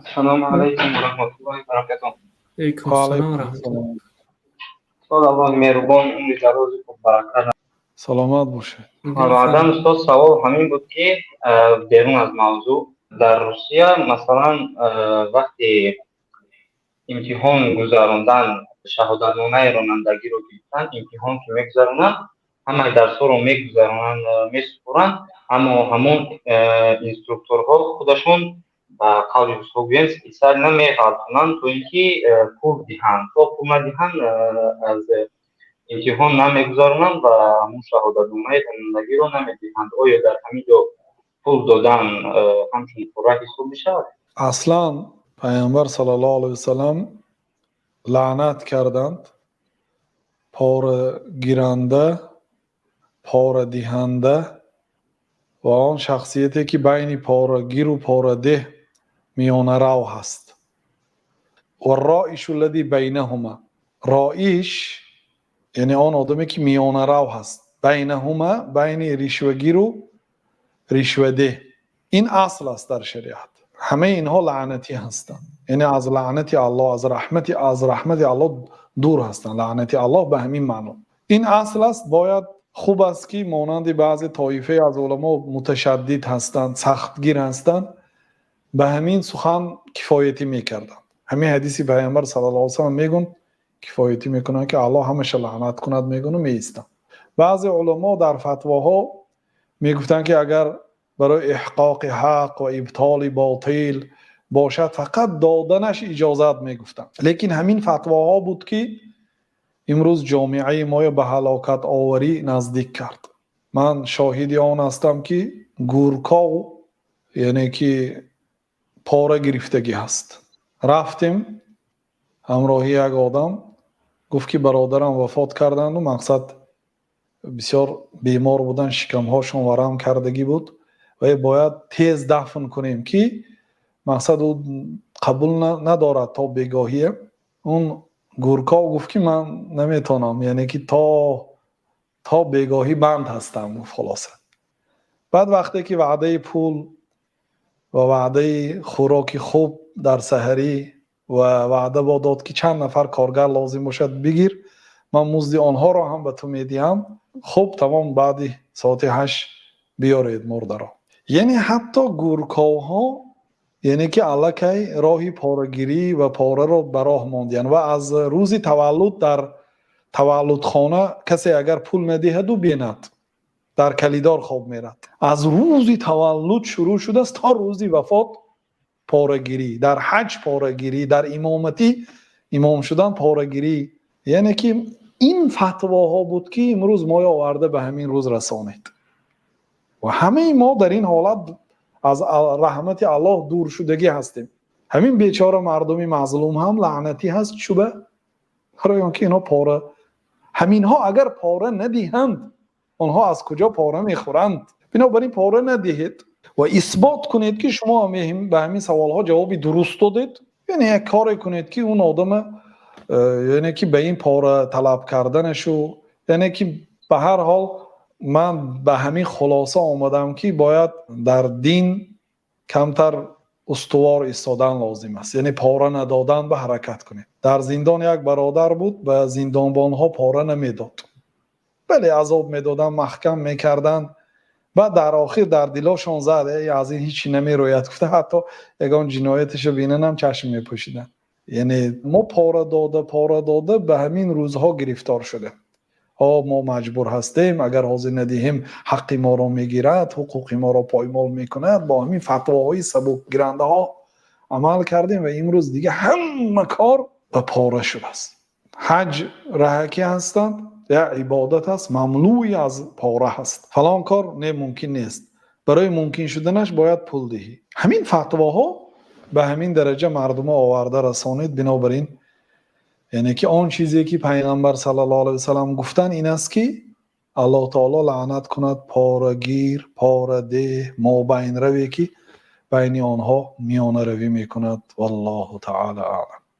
Ассалому алайкум ва раҳматуллоҳи ва баракатуҳ. Алайкум ассалом ва раҳматуллоҳ. Устод, Аллоҳ меҳрубон, умри дарози пурбаракат. Саломат бошед. Ва баъдан, устод, савол ҳамин буд, ки берун аз мавзӯъ, дар Русия, масалан, вақте имтиҳон гузарондан, шаҳодатномаи ронандагиро гирифтан, имтиҳон ки мегузаронанд, ҳамаи дарсҳоро мегузаронанд, месупоранд, аммо ҳамон инструкторҳо худашон, ба қавли русҳо гӯем, специально меғалтонанд, то ин ки пул диҳанд. То пул надиҳанд, аз имтиҳон намегузаронанд ва ҳамон шаҳодатномаи ронандагиро намедиҳанд. Оё дар ҳамин ҷо пул додан ҳамчун пора ҳисоб мешавад? Аслан Пайғамбар саллаллоҳу алайҳи васаллам лаънат карданд порагиранда, порадиҳанда ва он шахсияте, ки байни порагиру порадеҳ миёнарав ҳаст. Варроишу аллади байнаҳума. Роиш, яъне он одаме, ки миёнарав ҳаст, байнаҳума, байни ришвагиру ришвадеҳ. Ин асл аст дар шариат. Ҳамаи инҳо лаънатӣ ҳастанд, яъне аз лаънати Аллоҳ, аз раҳмати Аллоҳ дур ҳастанд. Лаънати Аллоҳ ба ҳамин маъно. Ин асл аст. Бояд хуб аст, ки монанди баъзе тоифае аз уламо муташаддид ҳастанд, сахтгир ҳастанд, ба ҳамин сухан кифоятӣ мекарданд. Ҳамин ҳадиси Пайғамбар саллаллоҳу алайҳи васаллам мегӯн, кифоятӣ мекунанд, ки Аллоҳ ҳамаша лаънат кунад, мегӯну меистанд. Баъзе уламо дар фатвоҳо мегуфтанд, ки агар барои иҳқоқи ҳақ ва ибтоли ботил бошад, фақат доданаш иҷозат мегуфтанд. Лекин ҳамин фатвоҳо буд, ки имрӯз ҷомеаи моро ба ҳалокатоварӣ наздик кард. Ман шоҳиди он ҳастам, ки гурков, яъне ки пора гирифтагӣ ҳаст. Рафтем ҳамроҳи як одам, гуфт, ки бародарам вафот карданду, мақсад, бисёр бемор буданд, шикамҳошон варам кардагӣ буд ва бояд тез дафн кунем, ки мақсад, ӯ қабул надорад то бегоҳия. Он гурков гуфт, ки ман наметавонам, яъне ки то бегоҳӣ банд ҳастам, гуфт. Хулоса, баъд вақте ки ваъдаи пул ва ваъдаи хӯроки хуб дар саҳарӣ ва ваъда бо дод, ки чанд нафар коргар лозим бошад, бигир, ман музди онҳоро ҳам ба ту медиҳам. Хуб, тамом, баъди соати 8 биёред мурдаро. Яъне ҳатто гурковҳо, яъне ки аллакай роҳи порагирӣ ва пораро ба роҳ мондиянд. Ва аз рӯзи таваллуд дар таваллудхона касе агар пул надиҳаду бинад, дар калидор хоб мерад. Аз рӯзи таваллуд шурӯъ шудааст то рӯзи вафот порагирӣ, дар ҳаҷ порагирӣ, дар имоматӣ, имом шудан порагирӣ. Яъне ки ин фатвоҳо буд, ки имрӯз моро оварда ба ҳамин рӯз расонед ва ҳамаи мо дар ин ҳолат аз раҳмати Аллоҳ дур шудагӣ ҳастем. Ҳамин бечора мардуми мазлум ҳам лаънатӣ ҳаст. Чуба барои он ки инҳо пора, ҳаминҳо агар пора надиҳанд, онҳо аз куҷо пора мехӯранд? Бинобар ин пора надиҳед ва исбот кунед, ки шумо ба ҳамин саволҳо ҷавоби дуруст додед. Яъне як коре кунед, ки он одама, яъне ки ба ин пора талаб карданашу, яъне ки ба ҳар ҳол ман ба ҳамин хулоса омадам, ки бояд дар дин камтар устувор истодан лозим аст, яъне пора надодан ба ҳаракат кунед. Дар зиндон як бародар буд, ба зиндонбонҳо пора намедод. Бале, азоб медоданд, маҳкам мекарданд. Баъд дар охир дар дилошон зад, аз ин ҳичи намерояд, гуфта, ҳатто ягон ҷинояташо бинанам, чашм мепӯшиданд. Яъне мо пора дода, пора дода ба ҳамин рӯзҳо гирифтор шудем. Ҳо, мо маҷбур ҳастем, агар ҳозир надиҳем, ҳаққи моро мегирад, ҳуқуқи моро поймол мекунад. Бо ҳамин фатвоҳои сабукгирандаҳо амал кардем ва имрӯз дига ҳама кор ба пора шудааст. Ҳаҷ раҳакӣ ҳастанд, як ибодат аст, мамнӯи аз пора ҳаст. Фалон кор не, мумкин нест, барои мумкин шуданаш бояд пул диҳӣ. Ҳамин фатвоҳо ба ҳамин дараҷа мардумо оварда расонид. Бинобар ин, яъне ки он чизе, ки Пайғамбар саллаллоҳу алайҳи васаллам гуфтанд, ин аст, ки Аллоҳ таоло лаънат кунад порагир, порадеҳ, мобайнраве, ки байни онҳо миёнаравӣ мекунад. Валлоҳу таъала аълам.